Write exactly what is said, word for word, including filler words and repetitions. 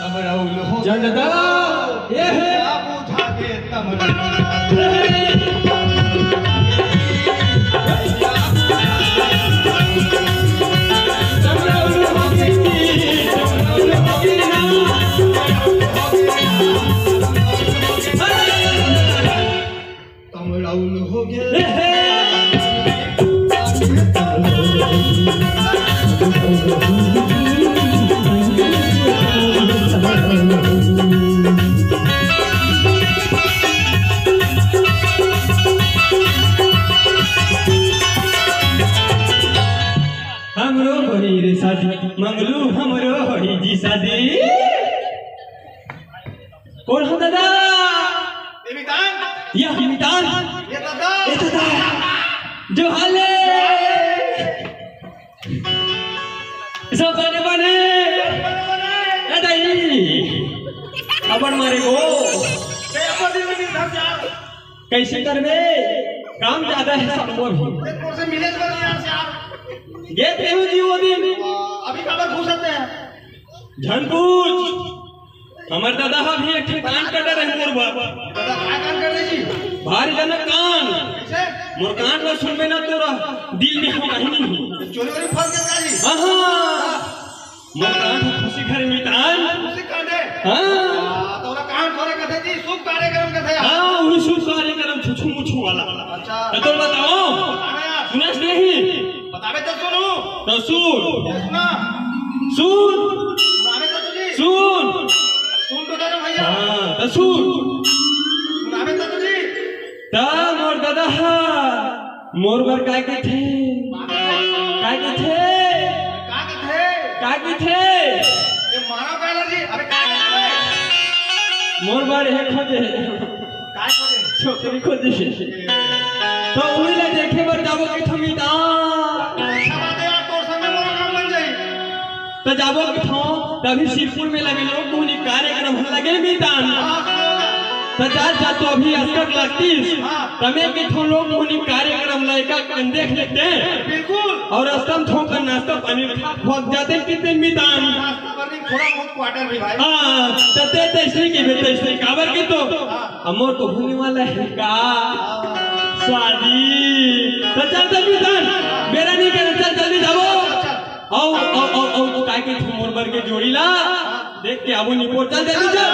जनता, ये है। कमराउल हो गए। हमरो होई रे शादी, मंगलू हमरो होई जी शादी। कौन हो दादा? ये मितान। ये मितान। ये दादा। ये दादा। जो हाल है। सब बने बने। ए दाई। अपन मारे को। ए, अपन दिन में घर जा। कैसे करबे? काम ज्यादा है सब वो भी। ए, तोर से मिले तो नहीं यार से यार। गे थे हूँ जी वो दिन। अभी काबर घुसते हैं? झन पूछ। हमर दादा ह भी एक ठे कांड कर डरे मोर बर। दादा, काय कांड कर दे जी? भारी जनक कांड। कैसे? मोर कांड ल सुनबे ना तोरा दिल में हम कहीं नहीं। चोरी वोरी फंस गया जी? हाँ, हाँ। मोर कांड खुशी घर मितान। खुशी कांड है? हाँ। हाँ, तो ओला कांड थोड़े कथे जी, शुभ कार्यक्रम कथे। हाँ, वही शुभ कार्यक्रम छुछू मुछू वाला। अच्छा। तो तोर बताओ। बताना यार। सुनस नहीं? बताबे तो सुनू। तो सुन। सुना। सुन। सुनाबे तो तुझी। सुन। सुन तो डरो भैया। हाँ, तो सुन। सुनाबे तो तुझी। ता मोर दादा हा, मोर बर काय कथे? काय कथे? का कथे? काय कथे? ये मारा पहला जी, अबे का कथे? मोर बर हे खोजे। काय खोजे? छोकरी खोजे। तो उही ला देखे बर जाबो कि थमिता। अच्छा बात है यार, तोर संग मोर काम बन जाई। त जाबो कथों, तभी सिरपुर में लगे लोक मोहनी कार्यक्रम ह लगे मितान। त जा, जा तो अभी अस्कट लगतीस। हाँ। तमे कथों लोक मोहनी कार्यक्रम लइका कन देख लेते। बिल्कुल। और अस्तम थोकन नाश्ता पानी खा खोक जाते कितने मितान। नाश्ता पानी थोड़ा बहुत क्वार्टर भी भाई। हाँ, त ते तैसने की बे तैसने काबर की तो। हाँ। अमोर तो होने वाला है का शादी। त चल जल्दी चल, बेरा नहीं करे, चल जल्दी जाबो। आओ, आओ, आओ, आओ, काय के मोर बर के जोड़ी ला देख के आबो निपोर, चल जल्दी चल।